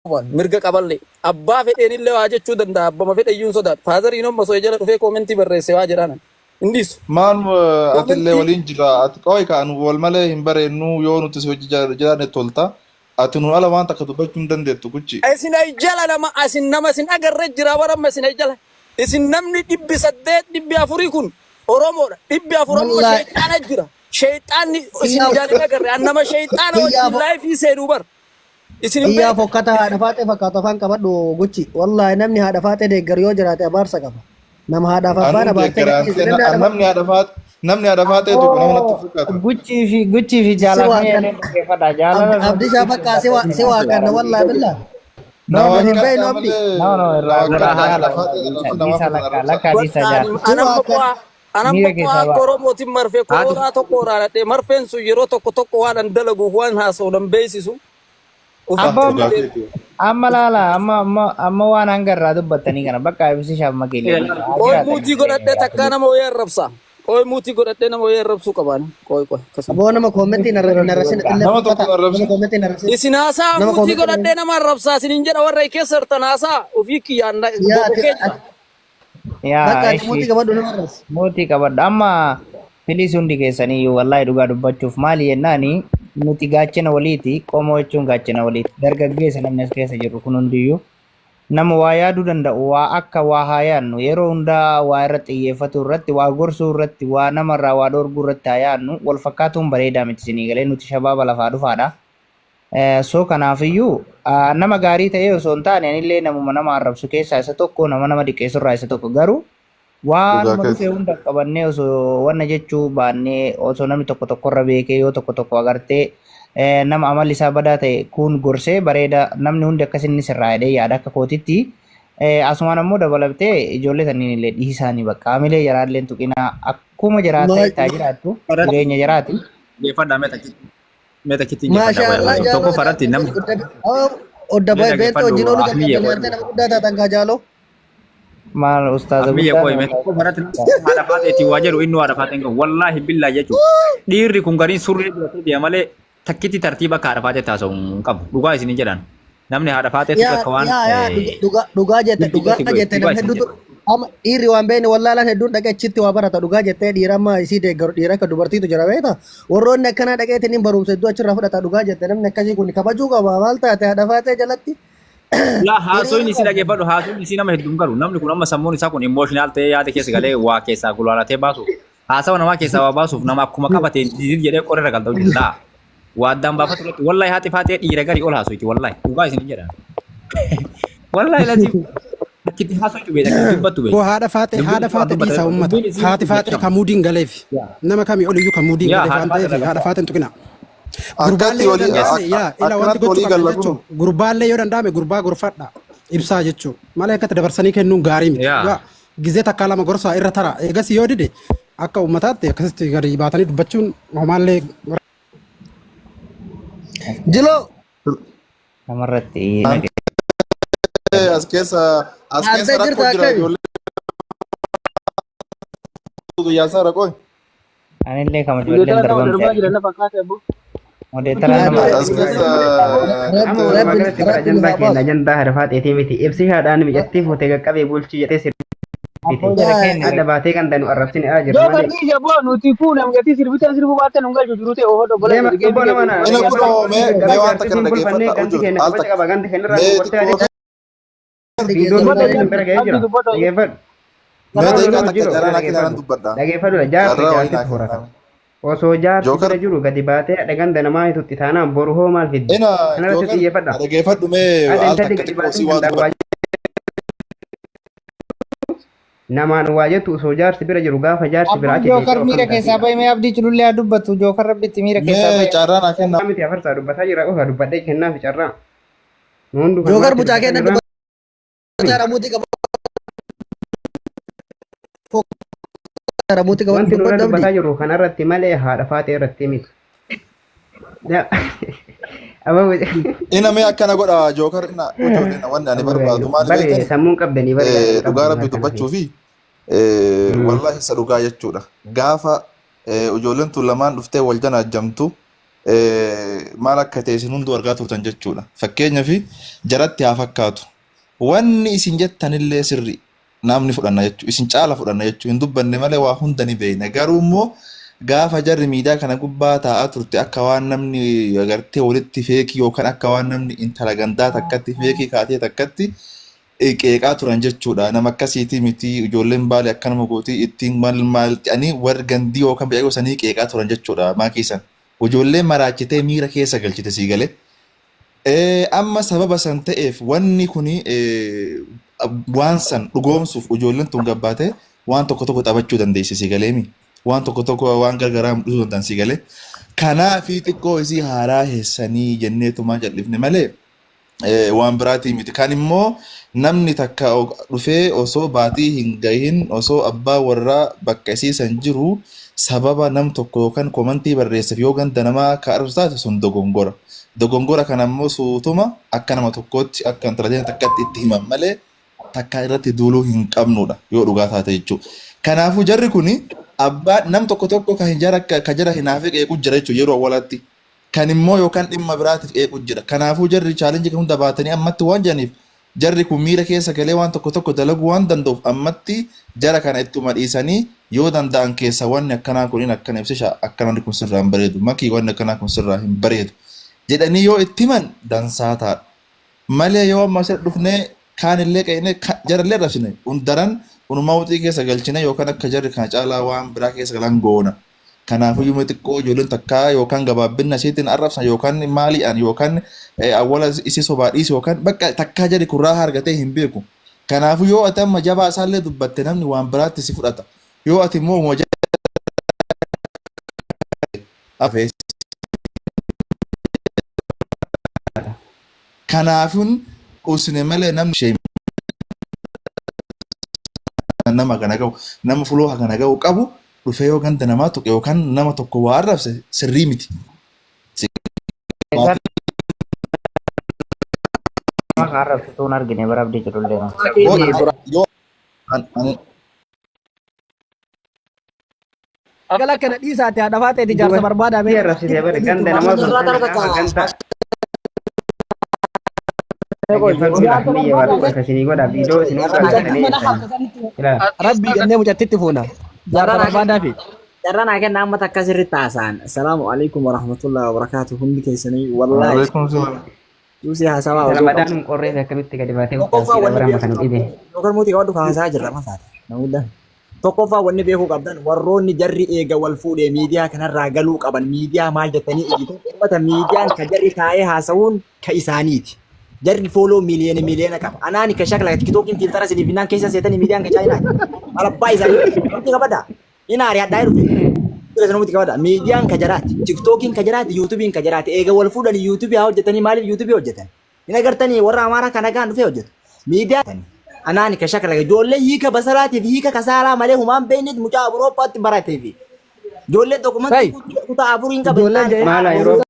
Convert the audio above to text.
Qaban mirga qaballee abbaa fedheenillee waa jechuu danda'a, abbama fedhe iyyuu hin sodaatu. Faazariin amma osoo jala dhufee koomentii barreesse waa jedhaan hin dhiisu. Maal atillee Koomentii waliin jira ati qoy kaan wal malee hin bareennu yoo nuti si hojii jiraanne tolta ati nu ala waan takka dubbachuu hin dandeettu guchi. Isin ay jala nama isin nama isin agarre jira waramma isin ay jala isin namni 800 400 kun Oromoodha, 400 amma Wallaahi sheexaana jira, sheexaanni isin kiyyaa ijaan hin agarre, an nama sheexaana kiyyaa wajjin laayifii seenuu bar isin hin kiyyaa beekan. fokkata haadha faaxee fakkaatu afaan qabadhu guchi. Wallaahi namni haadha faaxee deeggaru yoo jiraate abaarsa qaba. Nama haadhaaf abbaan Anuu abaartee deeggaraan gadhiise namni haadha namni haadha faaxee namni haadha faaxee tuqu nama natti Abboo fakkaata. Guchii fi si jaalafni waaqan illee dhaggeeffadha. Jaalala abdishaa fakkaa si waaqanna wallaahi billaa. No, Na no, Wal hin waaqadhaa beeknu abdi. malee no, no, na irraa waaqadhaa irraa haadha haala faaxee dhiisa jedhamtu namaaf dhiisa hin lakka arrabsa. lakka dhiisa Bakka jaal. ani Si anamma waaqan bu'aa anamma Miira bu'aa keessaa akka ba'a. Oromootiin marfee Haati korooraa tokko waraanadhe, marfeen sun yeroo tokko tokko waan an dalaguuf waan haasa'u nan beeksisu Abboo ofitti amma Dhugaa deemu. keeti. amma laala amma amma amma waan hanga irraa dubbattanii kana bakka ibsishaaf makiilee dhiisa haa Qoy jiraatanii muutii jireenya godhadhee jiraatu. takkaa nama wayii arrabsa. Qoy muutii godhadhee nama wayii arrabsuu qabaan. Qoy qoy akkasuma. Aboo nama koomentii hin arrabsin atillee Nama tokko fokkata. hin Nama arrabsin. koomentii hin arrabsin. Isin haasaa Nama muutii koomentii hin godhadhee nama arrabsaa isinin jedha, warra keessa jirtan haasaa ofii kiyyaan Yaa ati bokokee jira. Yaa bakka ati ishi muutii qabadhu nama arrabsi. mootii qabadhu amma filiis hundi keessaniyyuu wallaahi dhugaa dubbachuuf maali jennaani nuti gaachana waliiti, qomoo jechuun gaachana waliiti, dargaggeessa namni as keessa jirru kun hundiyyuu nama waa yaaduu danda'u, waa akka waa haa yaadnu, yeroo hundaa waa irratti xiyyeeffatu irratti, waa gorsuu irratti, waa namarraa waa dhoorguu irratti haa yaadnu. Wal fakkaatuun bareedaa miti isinii galee, nuti shabaaba lafaa dhufaadha. So kanaafiyyuu nama gaarii ta'ee osoo hin taane anillee namuma nama arrabsu keessaa isa tokko, nama nama diqqeessurraa isa tokko, garuu Dhugaa waanuma keeti. dhufe hunda qabannee osoo wanna jechuu baannee, osoo namni tokko tokkorra beekee yoo tokko tokko agartee nama amalli isaa badaa ta'e kun gorsee bareeda, namni hundi akkasinni sirraa jedhee yaada akka kootitti. Asumaan ammoo dabalatee ijoollee tanniin illee dhiisaanii bakka hamilee jaraallee tuqinaa, akkuma jaraa ta'e taa jiraattu jireenya jaraati. Dhaggeeffadhaa mee takkitti. Mee takkitti dhaggeeffadhaa Maashaa Allah qoy. jaaloo Tokkoffaa irratti namni odda mee beelta wajjin dhaggeeffadhu ooluu Ahmiyye jalqabdanii qoy. artee nama guddaa taatan kaa jaaloo. Maal ustaaza Ahmiyye guddaa qoy nama mee tokkoffaa irratti namni haadha faaxeetiin waa jedhu inni haadha faaxeen qabu. Wallaahi billaa jechuudha. Dhiirri kun gariin surree godhatee deema malee takkitti tartiiba akka haadha faaxee taasisu hin qabu. Dhugaa isin jedhan. Namni haadha faaxeetti Yaa akka waan yaa yaa dhugaa dhugaa jette dhugaa gudditti godhe jette dhugaa namni isin hedduutu jedhan. amma dhiirri waan beekne wallaalaan hedduun dhaqee achitti waa barata. Dhugaa jettee dhiira amma isii deeggaru dhiira akka dubartiitu jira beekta, warroonni akkanaa dhaqeetiin hin barumsa hedduu achirraa fudhata. Dhugaa jette, namni akkasii kun kabajuu qaba. Maal taate haadha faatee jalatti Laa haasoin hiriiruu isii qabda. dhaggeeffadhu, haasoin isii nama hedduun garu namni kun amma sammuun isaa kun emotional ta'ee yaada keessa galee waa keessaa gulaalatee baasuuf haasawa namaa keessaa waa baasuuf nama akkuma qabateen didid jedhee qorra irra galta hojii laa waa addaan baafatu irratti. Wallahi haati faatee dhiira garii ol haasoiti, wallahi dhugaa isin jedhan, wallahi lazim akkitti haasoitu beekta, akkitti dubbattu Boo beekta. haadha faaxee Dubbiin haadha isii waan faaxee dubbatan dhiisaa uummata. dubbiin isii Haati faaxee jechama. kan muudiin galeef nama kamii oliyyuu kan muudiin Yaa galeef haadha waan faaxee ta'eef haadha irra faaxee hin tuqina. Akkatti Gurbaallee yoo walii danda'ame yaa ila wanti akkanatti gochuu walii qabdan galla jechuun kun. gurbaallee yoo danda'ame gurbaa gorfadha ibsaa jechuun malee akkatti dabarsanii kennuun gaarii miti. Yaa Dhugaa gizee takkaa lama gorsaa irra tara, eegas yoo dide akka uummataatti akkasitti gadi baatanii dubbachuun homaallee Jiloo Namarratti As keessa as keessa Aantee rakkoo jirta jira akkami? ijoollee guyyaa isaa rakkoo. Anillee kama Guyyoota ijoolleen nama darbamte darbaa arge. jiran na fakkaate abbo. Modeetara nama As keessa Rabbi Amma walumaa rabbi galatti bara rabbi nu ajandaa haa keenya baasu. ajandaa haadha faaxeetii miti. Ibsi haadhaan micattii fuutee qaqqabee bulchii jedhee abboo sirbiti. jara keenya Adda baatee kan tanu arrabsine aa jirra Jookar malee. dhiisi abboo, nuti kun namgatii sirbitan sirbuu baattan nun galchu jiru ta'e ofoo obbola Deema jedhu obbo geemii nama keetii. na Ina dhaggeeffadhu. kunoo mee mee Qaqqabee waan takka jaartii na siin bulfannee dhaggeeffadha ganti ujur keenya al kabaja takka qaba ganti kennarraa mee nu gortee xiqqoo adeemsa. Hundi Viidiyoon keessan dubbatee baay'ee isin bira ga'ee Abdi jira. dubbata. Dhaggeeffadhu. Mee Nama daqiiqaa nama takka jiru carraa ila naa kennaa nan dhaggeeffadhu. dubbadha. Dhaggeeffadhu jaarsa Carraa wayii jaartitu naa horata. kennaa. Osoo jaarsi Jookar bira jiru gadi baatee haadha ganda namaa hitutti taanaan boru hoo maal fiddi? Ina Kanarratti Jookar xiyyeeffadha. na dhaggeeffadhu mee Haadha al intalli takka gadi xiqqoo baatee sii waa gandaan waa dubbadha. namaan waa jettu osoo jaarsi bira jiru gaafa jaarsi bira Abboon achi Jookar deebi'u akkam miira keessaa taati? bahe, mee abdii culullee haa dubbatu, Jookar rabbitti miira keessaa Mee bahe. carraa naa kennaa. Miti afarsaa dubbataa jira qofa dubbadhee kennaaf carraa. Nu hunduu Jookar kanumaatti mucaa dubbataa keenya jirra. dubbataa ramuutii qaba. Ramuutii qaba Wanti nurra dubbadhu abdii. dubbataa jirru kanarratti malee haadha faaxee irratti miti. Abba Ina mee akkana godha Jookar ina ijoollee na wanni ani barbaadu maali bare beektani? sammuun qabdanii bare yaada Dhugaa qabdu rabbi kana dubbachuu fi. fi wallahi isa dhugaa jechuudha. Gaafa Ijoolleen tun lamaan dhuftee wal janaajjamtu maal akka ta'e isin hunduu argaa turtan jechuudha. Fakkeenyaaf jaratti haa fakkaatu. Wanni isin jettanillee sirri namni fudhanna jechuudha. Isin caala fudhanna jechuudha. Hin dubbanne malee waa hunda ni beekna. Garuu immoo gaafa jarri miidiyaa kana gubbaa taa'aa turte akka waan namni agartee walitti feekii yookaan akka waan namni intala gandaa takkatti feekii kaatee takkatti qeeqaa turan jechuudha. Nama akkasiitii miti ijoolleen baale akkanuma gootii ittiin maal maal jedhanii warri gandii yookaan biyya gosanii qeeqaa turan jechuudha maakiisan. Ijoolleen maraachitee miira keessa galchite sii galee. Amma sababa san ta'eef wanni kuni waan san dhugoomsuuf ijoolleen tun gabbaatee waan tokko tokko taphachuu dandeessi sii galeemi. Waan tokko tokko waan gargaraa mul'isuu danda'an sii galee. Kanaafi xiqqoo isii haaraa heessanii jenneetumaa jal'ifne malee waan biraatii miti. Kan immoo namni takka dhufee osoo baatii hin gahin osoo abbaa warraa bakka isii san jiru sababa nam tokko yookaan komantii barreesseef yoo ganda namaa ka arrabsu taate sun dogongora. Dogongora kana immoo suutuma akka nama tokkootti akka intala teenya takkatti itti himan malee takka irratti duuluu hin qabnudha yoo dhugaa taate jechuudha. Kanaafuu jarri kuni abbaa nam tokko tokko kan jara ka jara hinaafee qeequ jira jechuudha yeroo awwaalaatti. Kan immoo yookaan dhimma biraatiif qeequ jira. Kanaafuu jarri challenge kan hunda baatanii ammatti waan jiraniif jarri kun miira keessa galee waan tokko tokko dalaguu waan danda'uuf ammatti jara kana ittuma dhiisanii yoo danda'an keessa wanni akkanaa kun akkana ibsisha akkanaan kun sirraa hin bareedu makii wanni akkanaa kun sirraa hin bareedu jedhanii yoo itti himan dansaa ta'a. Malee yoo amma asirra dhufnee kaanillee qe'inee jarallee arrabsine daran unumaa wuxii keessa galchine yookaan akka jarri kana caalaa waan biraa keessa galan goona. Kanaafuu yoo xiqqoo ijoolleen takkaa yookaan gabaabbina isiitiin arrabsan yookaan maaliidhaan yookaan awwala isii sobaa dhiisu yookaan bakka takkaa jarri kun raahaa argatee hin beeku. Kanaafuu yoo ati amma jabaa isaallee dubbatte namni waan biraatti si fudhata. Yoo ati immoo uuma hafee kanaafuun usne malee namni ishee nama kana gahu nama fuloo kana gahu qabu dhufee yoo ganda namaa tuqe yookaan nama tokko waa arrabse sirrii miti. Nama kan arrabsituu hin argine bara abdii jedhullee. Yoo Gala kana dhiisaati haadha faateeti jaarsa barbaadaa Dubartii arrabsitee bara ganda namaa sun tana gaafa ganda dhaggeeffadhuudha niyya waa tokko isinii godha viidiyoo isin hunda argatanii jettanii. Ilaa Rabbi jennee mucattitti fuuna. Jaarsa barbaadaa fi. Carraa naa kenna amma takka sirriitti haasa'an. Assalaamu alaikum warahmatullahi wabarakatuh. Hundi keessanii wallaahi Waalaikum salaam. suusii haasawaa osoo Ramadaan kun qorree akkamitti gadi baatee Tokkoffaa uffata wanni bara beekuu kan dhibe. qabdan yookaan mootii qabadhu haasaa jirra mafaata. Namuudhaan. Tokkoffaa wanni beekuu qabdan warroonni jarri eega wal fuudhee miidiyaa kanarraa galuu qaban miidiyaa maal jettanii iyyitu uummata miidiyaan ka jarri taa'ee haasa'uun ka isaaniiti. Jarri follow miiliyoona miiliyoona qaba. Anaani ka shakla tiktookiin filter isiniif finnaan keessa seetanii miidiyaan ka chaayinaati. Maal abbaa isaanii wanti qabada. Inaari hadhaa dhufe. Nuti qabada. Miidiyaan ka jaraati. Tiktookiin ka jaraati. Yuutuubiin ka jaraati. Eega wal fuudhanii yuutuubii haa hojjetanii maaliif yuutuubii hojjetan? Hin agartanii warra Amaaraa kana gaan dhufee hojjetu. Miidiyaa anaani ka shakla ijoollee hiika basalaatiif hiika kasaalaa malee humaan beekneet mucaa Awurooppaatti baratee fi ijoollee dokumentii kutaa afur hin qaban. Ijoolleen Maala yeroo